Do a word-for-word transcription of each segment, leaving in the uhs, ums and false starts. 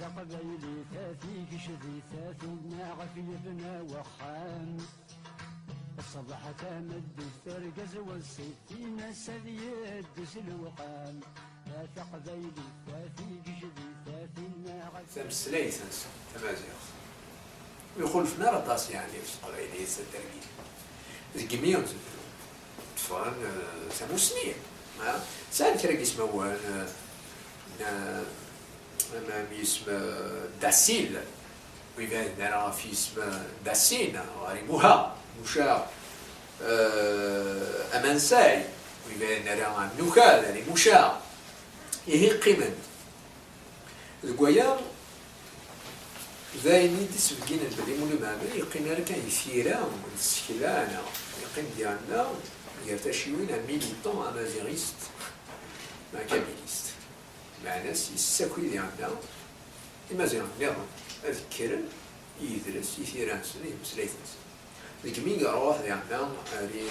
Taqbaylit a tigejdit a tunna ɣef yebna wexxam. Ṣṣbeḥ tameddit argaz wass tin-as ad yeddu s lewqam. A taqbaylit a tigejdit a tunna ɣef tameslayt-nsen tamaziɣt. Ur ixulfen ara aṭas, yeɛni, s teqbaylit, s tergit. Deg imi ṭṭfen, eh, tamusni, ha? Sɛan kra n yismawen, eh, n, am, am yisem, eh, Dasil, ur ibaden ara ɣef yisem, eh, Dasin, ɣer Imuha, Muca, eh, Amansay, ur ibaden ara am Nukal, ɣer Imuca. Ihi qqimen. Deg waya, d ayen i d-isbegginen belli Mulud Mɛemmri yeqqim ara kan di tira n tsekla, neɣ yeqqim diɣenna gar tacciwin, un militant amaziɣist, un kabiliste. Meɛna-s yessaki diɣenna imaziɣen nniḍen ad kkren i yidles, i tira-nsen, i tmeslayt-nsen. Deg mi iruḥ diɣenna ar i,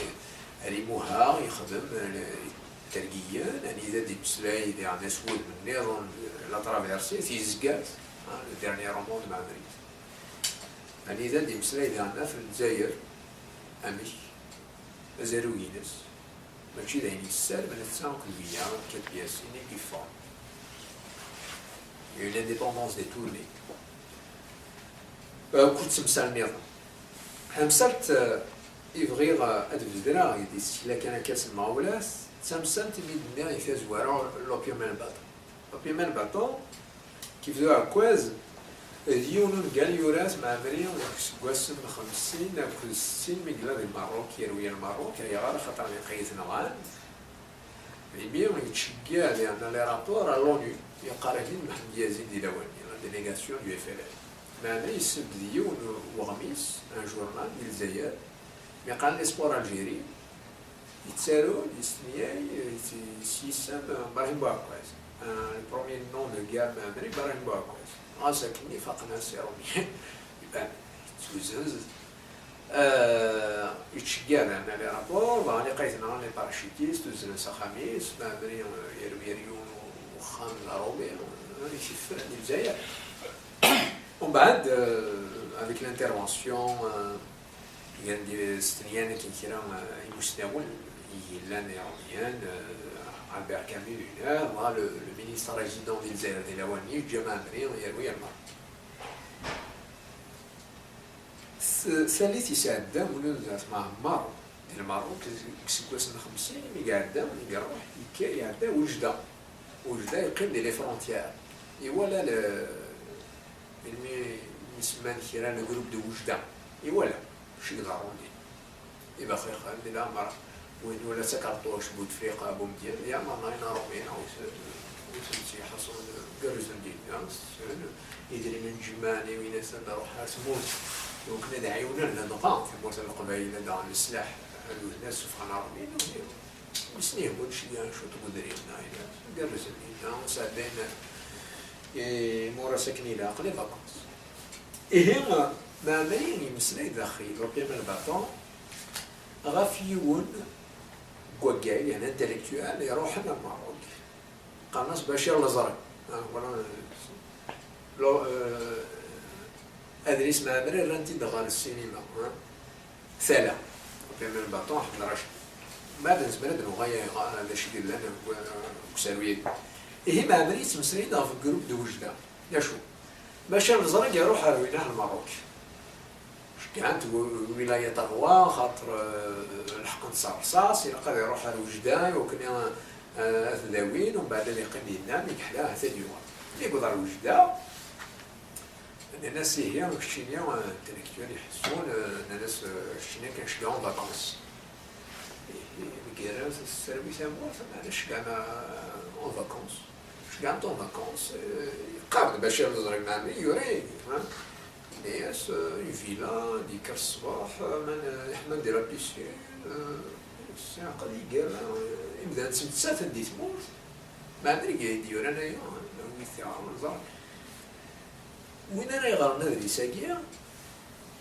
ar Imuha, yexdem, eh, tergiyen, anida d-imeslay diɣenna s wudem nniḍen, La Traversée, Tizgart, ah, le dernier roman de Mɛemmri. Anida d-imeslay diɣenna ɣef Lezzayer, amek, azarug-ines, mačči d ayen yessarmen, netta akked wiyaḍ, quatre pièces i d-yeffɣen. Il y a une indépendance détournée. Akked temsal nniḍen. Tamsalt, eh, i bɣiɣ, eh, ad bedreɣ, i d-isekla kan akka s lemɣawla-s, d tamsalt imi d-nniɣ i tazwara l'opium et le bâton. L'opium et le bâton, kif d uɛekkaz, d yiwen ungal yura-t Mɛemmri deg iseggasen n xemsin akked settin mi yella di Lmerruk, yerwi ar Lmerruk, ayɣer? Axaṭer lqayet nɣan, imi yettceggiɛ diɣenna les rapports à l'ONU, yeqqar-ak-id Mḥemmed Yazid di lawan-nni, la délégation du F L N. Meɛna yessebded yiwen n uɣmis, un journal, di Lezzayer, mi qqaren Espoir Algérie, yettaru-d, yestenyaw, s yisem Brahim Bouakwaz. Euh, le premier nom de guerre Mɛemmri, Brahim Bouakwaz. Ɣas akken i faqen-as Iṛumyen, iban, yettuzzenz. Euh, yettceggiɛ diɣenna les rapports, dɣa lqayet nɣan les parachutistes, uzzlen s axxam-is, Mɛemmri, euh, yerwi ar yiwen uxxam d Aṛumi, euh, i t-iffren di Lezzayer. Umbeɛd, euh, avec l'intervention, euh, gan-d stenyan akken kra, euh, imusnawen i yellan Iṛumyen, euh, Albert Camus, dɣa le, le ministre résident di Lezzayer di lawan-nni, yeǧǧa Mɛemmri yerwi ar Lmerruk. S-, tallit yesɛedda Mulud At Mɛemmer di Lmerruk deg iseggasen n xemsin, imi iɛedda, mi iruḥ, yekker, iɛedda Wejda. Wejda yeqqim di les frontières. Iwala le, melmi i semman kra le groupe de Wejda. Iwala, acu i iḍerrun din. Ibaxixen di leɛmer, win ula d takerṭuct, Butefliqa, Bumedyen, di leɛmer-nneɣ Iṛumyen, ur ten-, ur ten-ttḥaṣun, gerrzen dinna, tessen, idrimen jemmɛen, iwin-asen ad ruḥen ar tmurt, iwakken ad ɛiwnen ladɣa tamurt n Leqbayel, ad aɣen leslaḥ, ad wten ad ssufɣen Iṛumyen, ur nesnihwel ceggan cwiṭ n udrim, gerrzen dinna, sɛeddayen imuras akken ilaq, les vacances. Ihi, Mɛemmri yemmeslay daxel, l'opium et le bâton, ɣef yiwen n waggay, un intellectuel iruḥen ar Lmerruk. Qqaren-as Bacir Leẓreg. Ah, voilà, euh, lo-, euh, adlis Mɛemmri rran-t-id ɣer ssinima, ah. Tala. L'opium et le bâton, Ḥmed Racid. Ma d nezmer ad nuɣal ayɣer, d acu i yellan deg, deg usaru-agi. Ihi Mɛemmri yettmeslay-d ɣef groupe de Wejda. D acu? Maca Leẓreg iruḥ ar winna ar Lmerruk. Ceggɛen-t wi-, lwilayat rwa, xaṭer, eh, lḥeqq-nsen s rrṣaṣ, ilaq ad iruḥ ar Wejda, iwakken, eh, ad t-dawin, umbeɛd ad iqqim dinna, mi yeḥla, ahat ad yuɣal. Mi yewweḍ ar Wejda, nnan-as, ihi, keččini, eh, intellectuel iḥessun, eh, nnan-as, eh, keččini kan ceggɛen vacances. Ihi, deg yerra s terwi tamurt, meɛna ceggɛen, eh, en vacances. Ceggɛen-t en vacances, eh, yeqqar-d Bacir Leẓreg Mɛemmri, yura-yagi, ha? Yenna-yas, eh, une villa, d-yekker ṣṣbeḥ, eh, man, eh, iḥman di la piscine, eh, s-, iɛqel iger, eh, imdanen ttmettaten di tmurt. Mɛemmri i d-yuran aya, eh, wid t-iɣren, ẓer. Win ara yeɣren adlis-agi,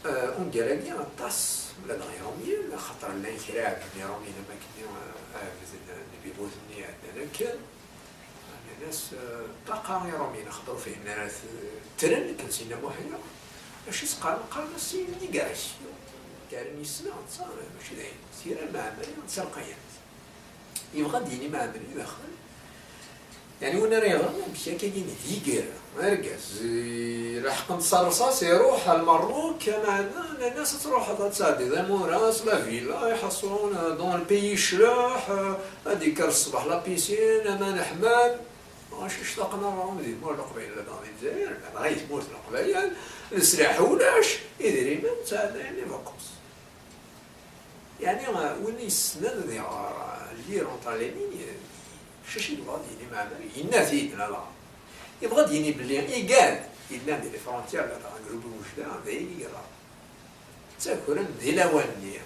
eh, ungal-agi, aṭas, ula d Iṛumyen, axaṭer llan kra iɛebden Iṛumyen am wakken, eh, ɛebden, eh, lbibut-nni iɛeddan akken. As, eh, ṭṭaqa Iṛumyen, axaṭer ur fhimen ara t-, ttren akken Sidna Muḥ-, acu i s-qqaren? Qqaren-as sin n igerrek. Kkaren yis-neɣ, netta mačči d ayen. Tira Mɛemmri d talqayant. Yebɣa ad d-yini Mɛemmri daxel. Yeɛni win ara yeɣren amek akka-agi d yiger, argaz, eh, leḥqen-t s rrṣas, iruḥ ar Lmerruk, meɛna nnan-as ad truḥeḍ ad tɛeddiḍ imuras, la villa, iḥeṣṣun, eh, dans le pays yecbeḥ, eh, ad d-yekker ṣṣbeḥ la piscine, aman ḥman. Ɣas ictaqen aɣrum di tmurt n Leqbayel, ladɣa di Lezzayer, ladɣa di tmurt n Leqbayel, leslaḥ ulac, idrimen ttɛeddayen les vacances. Yeɛni, win yessnen ad iɣer, eh, lire entre les lignes, eh, acu i yebɣa ad d-yini Mɛemmri? Yenna-t-id, ladɣa. Yebɣa ad d-yini belli igad yellan di les frontières, ladɣa Groupe Oujda, d ayen i yeḍran. Ttakren di lawan-nni,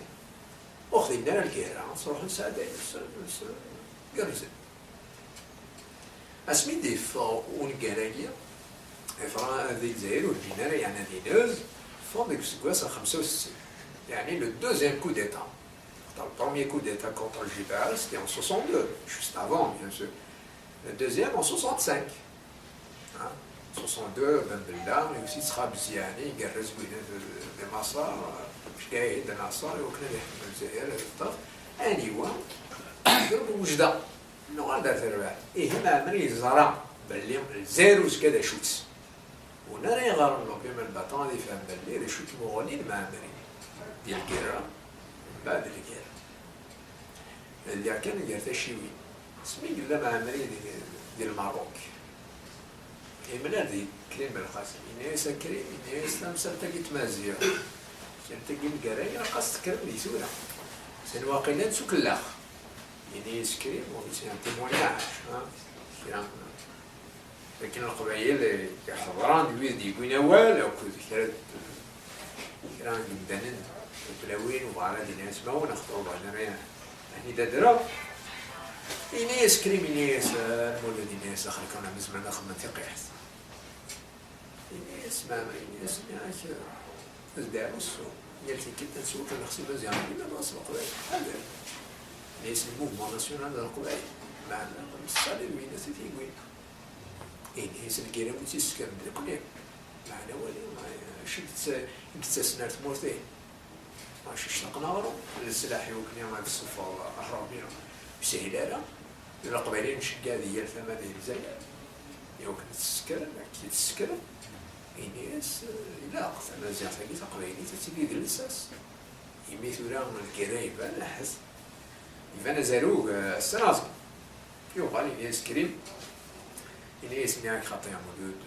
ur xdimen ara lgirra, ttruḥun sɛeddayen ussan, ussan gerrzen. Asmi d-yeffeɣ ungal-agi, Ifra-, di Lezzayer ur ǧǧin ara, yeɛni ad inez, ffɣen deg useggas n xemsa u settin, yeɛni le deuxième coup d'État. Le premier coup d'État contre le G P R, c'était en soixante-deux, juste avant, bien sûr. Le deuxième en soixante-cinq. Hein? Soixante-deux, Ben Bella, et aussi Txabzi, yeɛni, igerrez win d, d Maṣer, Mujahid Naṣer, i wakken ad iḥkem Lezzayer, d ṭṭef. Aniwa? Groupe Oujda. Nuɣal d at rrbeḥ. Ihi Mɛemmri yeẓra belli Lezzayer uzekka d acu-tt. Win ara yeɣren l'Opium et le Battant ad yefhem belli d acu-tt tmuɣli n Mɛemmri di lgirra, mbeɛd lgirra. Lliɣ kan gar tacciwin. Asmi yella Mɛemmri di, di Lmerruk, imlal di Krim Belqasem, yenna-yas: "A Krim," yenna-yas, "tamsalt-agi n Tmaziɣt, tamsalt-agi n lgirra, ilaq ad s-tekkrem di tura. Sin waqila nettukellex." Yenna-yas Krim, bon, c'est un témoignage, hein, kra. Akken Leqbayel iḥeḍren d wid d-yewwin awal akked kra, kra n yemdanen, tulawin, ur bɣan ara ad inin asmawen, axaṭer ur bɣan ara ad ten-id-adreɣ. Yenna-yas Krim, yenna-yas, ah, Lmulud, yenna-yas, axir kan am zemren ad xedmen tiqiḥt. Yenna-yas Mɛemmri, yenna-yas, nniɣ-ak, d deɛwessu. Yal tikkelt ad neswa kan xsi Maziɣen, yella ɣas Leqbayel. Ḥader. Yenna-yas le mouvement national d Leqbayel. Meɛna, nessalir win i t-id-yewwin. Ihi, s lgirra-w i tt-yessekren d nekkni. Meɛna wali, acu i yett-, i yettasen ar tmurt-ihin? Acu ictaqen aɣrum, leslaḥ i wakken ad tessufeḍ aḥrami ur yeshil ara. Leqbayel i nceggeɛ di yal tama di Lezzayer, i wakken ad tt-ssekren, akken i tt-ssekren. Ini-as, eh, ilaq tamaziɣt-agi taqbaylit ad tili d llsas. Imi tura lgirra iban ahat, iban azarug, eh, ass-a neɣ azekka. Yuɣal ini-as Krim, ini-as nniɣ-ak xaṭi a Mulud,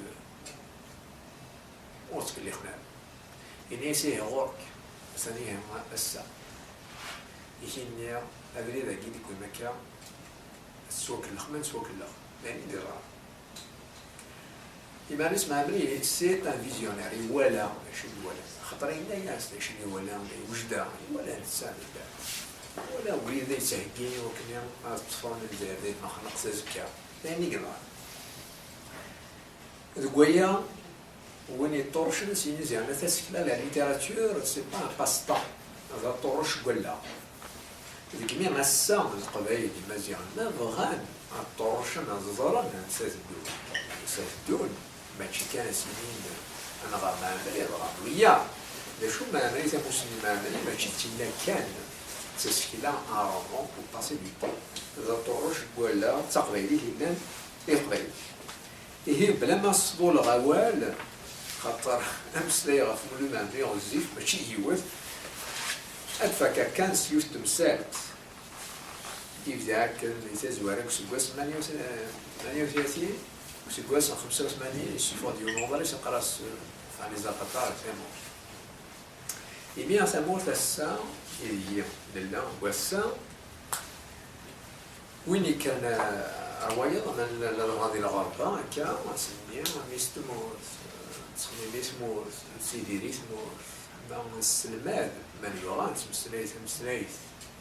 ur ttkellixen ara. Ini-as ihi ɣur-k, atan ihi ass-a. Ihi nniɣ abrid-agi deg win akka, ad tettwakellex ma nettwakellex, d ayen i d-iḍran. Iman-is Mɛemmri, c'est un visionnaire, iwala d acu i iwala. Axaṭer yenna-yas d acu i iwala, iwejda, iwala netta, iwala wid i yettheggin i wakken ad ṭṭfen Lezzayer d ayen nexneq s azekka. D ayen i yeḍran. Deg waya, win yeṭṭurrcen s yini ziɣen tasekla, la littérature, c'est pas un passe-temps, d aṭṭurrec n wallaɣ. Degmi ass-a Leqbayel Imaziɣen ma bɣan ad ṭṭurrcen, ad ẓren ansa teddun. Ansa teddun, mačči kan ad s-inin ad nɣer Mɛemmri, ad nɣer wiyaḍ. D acu Mɛemmri, tamusni n Mɛemmri, mačči d tinna kan, d tasekla, un roman pour passer du temps. D aṭṭurrec n wallaɣ, d taqbaylit yellan i Leqbayel. Ihi, bla ma sḍuleɣ awal, xaṭer ameslay ɣef Mulud Mɛemmri ɣezzif, mačči d yiwet, ad d-fakkeɣ kan s yiwet n temsalt. Yebda akken di tazwara deg useggas n tmanya u tlatin, deg useggas n xemsa u tmanyin, yessufeɣ-d yiwen uḍris, yeqqar-as, eh, Ɛli Zaqaṭar, Tamurt. Imi tamurt ass-a, ideg nella, wass-a, win yekkren, eh, ar wayeḍ, ma nella ladɣa di lɣerba, akka, ass-nni, mmi-s n tmurt, eh, nettxemmim i tmurt, nettidir i tmurt, ma nesselmad, ma nebɣa, nettmeslay tameslayt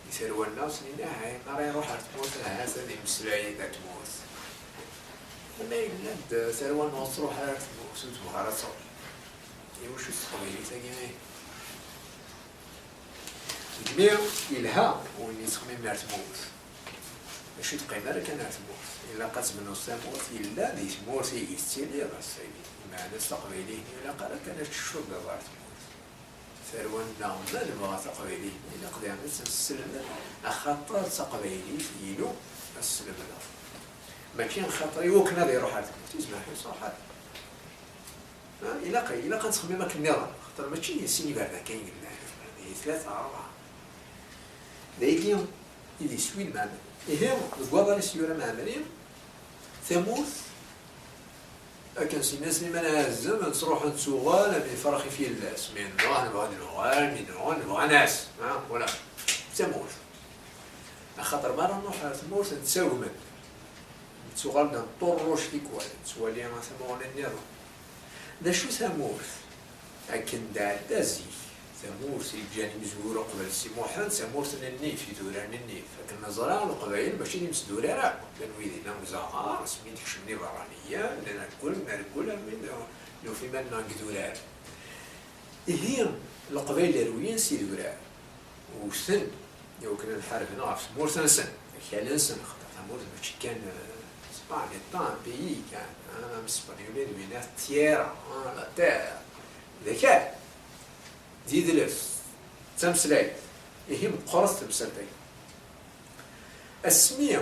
i tarwa-nneɣ, s-nini, ahay, mi ara iruḥ ar tmurt, ahat ad imeslay i tmurt. Ma yella-d tarwa-nneɣ ur tettruḥ ara ar tmurt, ur tebɣa ara ad tṛuḥ. Iwacu s teqbaylit-agi? Degmi yelha win yettxemmimen ar tmurt. Mačči teqqim ara kan ar tmurt. Ilaq ad tebnuḍ tamurt, yella di tmurt i tettiliḍ ass-agi. Meɛna s taqbaylit, ur ilaq ara kan ad teccubeḍ ar tmurt. Tarwa-nneɣ, ma nebɣa taqbaylit, ilaq daɣen ad tt-nesselmed, axaṭer d taqbaylit-inu ad s-slemdeɣ. Mačči axaṭer i wakken ad iruḥ ar tmurt, izmer ḥiṣ ruḥ ar tmurt. Ha, ilaq, ilaq ad nettxemmim akken nniḍen, axaṭer mačči d sin iberdan kan i yellan, di tlata, rebɛa. D ayagi i d iswi n Mɛemmri. Ihi, deg waḍan i s-yura Mɛemmri, tamurt, akken s-yenna Sliman Ɛazem, ad nettruḥ ad nettuɣal, am ifrax i filla-s, mi nruḥ nebɣa ad nuɣal, mi nruḥ nebɣa ad nas. Ha, voilà. D tamurt. Axaṭer mi ara nruḥ ar tmurt, nettagem-d. Nettuɣal-d neṭṭurruc tikwal, nettwali tamuɣli-nniḍen. D acu tamurt? Akken d-ɛedda zik, tamurt i ǧǧan imezwura uqbel Si Muḥend, tamurt n nnif, idurar n nnif. Akken neẓra, Leqbayel mačči d imesdurar akk, llan wid yellan deg uzaɣar, asmi d-kecmen iberraniyen, llan reggel, nergel, armi d-, nufa iman-nneɣ deg idurar. Ihi, Leqbayel rewlen s idurar, wten, i wakken ad ḥarben ɣef tmurt-nsen, akal-nsen, xaṭer tamurt mačči kan, eh, c'est pas un État, un pays kan, hein, am Spenyul d winna tierra, hein, la terre, d akal, d idles, d tameslayt. Ihi meqqret temsalt-agi. Asmi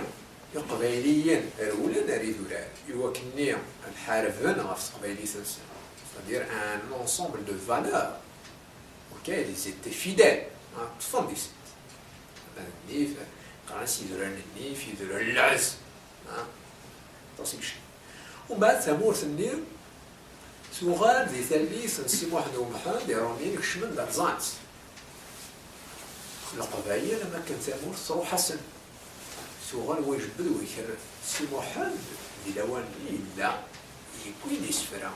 Iqbayliyen rewlen ar idurar i wakken-nni ad ḥarben ɣef teqbaylit-nsen, c'est-à-dire un ensemble de valeurs auxquelles ils étaient fidèles, hein, ṭṭfen di-sent. Ama d nnif, qqaren-as idurar n nnif, idurar n lɛezz, hein, aṭas n yeccan. Umbeɛd tamurt-nni tuɣal di tallit n Si Muḥend Umḥend, Iṛumyen kecmen-d rẓan-tt. Leqbayel am akken tamurt truḥ-asen. Tuɣal wa ijebbed wa ikerref. Si Muḥend di lawan-nni yella yewwi-d isefra.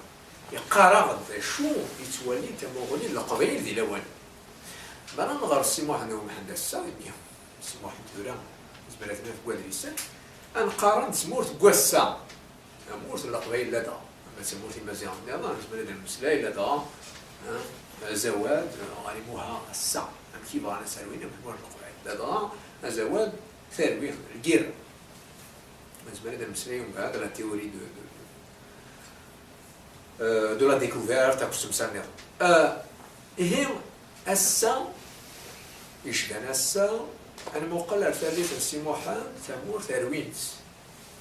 Yeqqar-aɣ-d d acu yettwalin tamuɣli n Leqbayel di lawan. Mi ara nɣer Si Muḥend Umḥend ass-a, imi Si Muḥend tura nezmer ad t-naf deg wadlis-a, ad neqqaren d tmurt n wass-a. Tamurt n Leqbayel ladɣa, ama d tamurt n Imaziɣen nniḍen, nezmer ad nemmeslay ladɣa, eh, azawad, eh, ɣer imuha ass-a, amek i bɣan ad s-rwin, amek tmurt n Leqbayel. Ladɣa, azawad, tarwi, lgirra. Nezmer ad nemmeslay umbeɛd la théorie de, de, de, euh, de la découverte, akked temsal nniḍen. Euh, ihi, ass-a, yecban ass-a, ad nmuqel ar tallit n Si Muḥend, tamurt rwin-tt.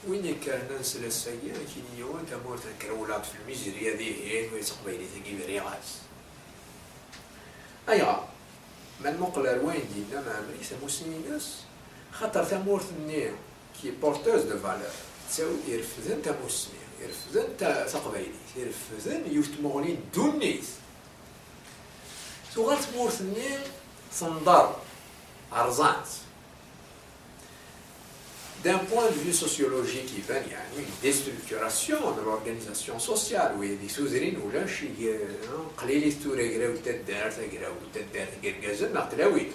Win yekkren ad nsel ass-agi, ad k-yini yiwen tamurt n Krewla d Felmizerya dihin, wa d taqbaylit-agi briɣ-as. Ayɣer? Ma nmuqel ar wayen d-yenna Mɛemmri, tamussni-ines, xaṭer tamurt-nni qui est porteuse de valeur, ttawi irefden tamussni, irefden ta-, taqbaylit, irefden yiwet tmuɣli n ddunit. Tuɣal tmurt-nni tenḍer, rẓan-tt. D'un point de vue sociologique, iban yeɛni une déstructuration de l'organisation sociale, wayagi tudrin ulac, ig-, qlilit tura agrawt taddart, agrawt taddart n yergazen neɣ tlawin.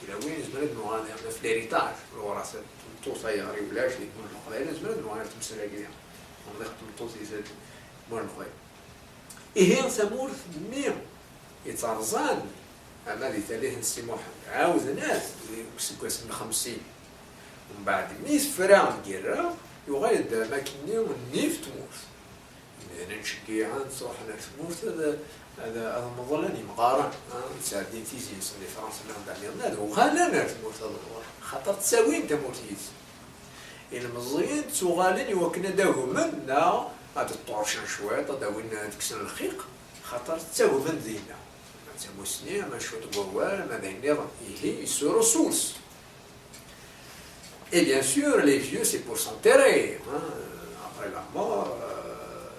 Tlawin nezmer ad nuɣal ɣef l'héritage, ɣur-s tmeṭṭut ayɣer i ulac di tmurt n Leqbayel, nezmer ad nuɣal ɣer temsal-agi, temḍiqt n tmeṭṭut di tmurt n Leqbayel. Ihi tamurt-nni yettreẓan, ama di tallit n Si Muḥend, ɛawden-as deg useggas n xemsin. Mbeɛd mi tefra lgirra, yuɣal-d am akkenni nnif n tmurt. Imdanen ttceggiɛen, ttruḥen ar tmurt ad, ad, ad meḍlen imɣaren, ah, ad sɛeddin tizi-nsen di Fransa, ma d-nniḍen ad uɣalen ar tmurt ad meḍlen, xaṭer ttawin tamurt yid-sen. Ilmeẓyen ttuɣalen i wakken ad agmen neɣ ad ṭṭurcen cwiṭ, ad awin, ad kksen lxiq, xaṭer ttagmen dinna. Ama d tamussni, ama cwiṭ n wawal, ama d ayen nniḍen. Ihi, il se ressource. Et bien sûr, les vieux, c'est pour s'enterrer, hein, après la mort, euh,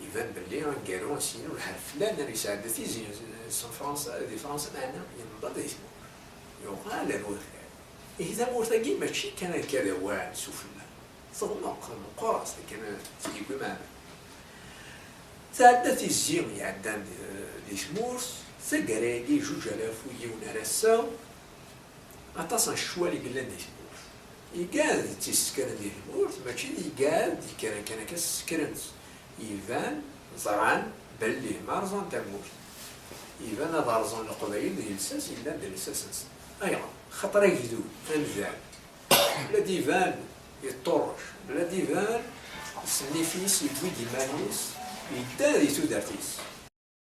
Iban belli aneggaru n Syin Ulḥerflan ar yesɛedda tizi s Fransa, di Fransa, meɛna yenḍa di tmurt. Yuɣal ar wakal. Ihi tamurt-agi mačči kan akka d awal sufella. Teɣmeq, meqqret, akken seg yewwi meɛna. Tɛedda tizi iɛeddan di, di tmurt, taggara-agi, juǧ alaf u yiwen ar ass-a, Aṭas n ccwal i yellan di tmurt. Igad d-tt-issekren di tmurt, mačči d igad d-yekkren kan akka ssekren-tt. Iban, ẓran belli ma rẓan tamurt, iban ad rẓen Leqbayel d lsas yellan d lsas-nsen. Ayɣer? Xaṭer agdud, amdan, La d-iban yeṭṭurrec, la d-iban s nnif-is yewwi-d iman-is, yedda di tudert-is.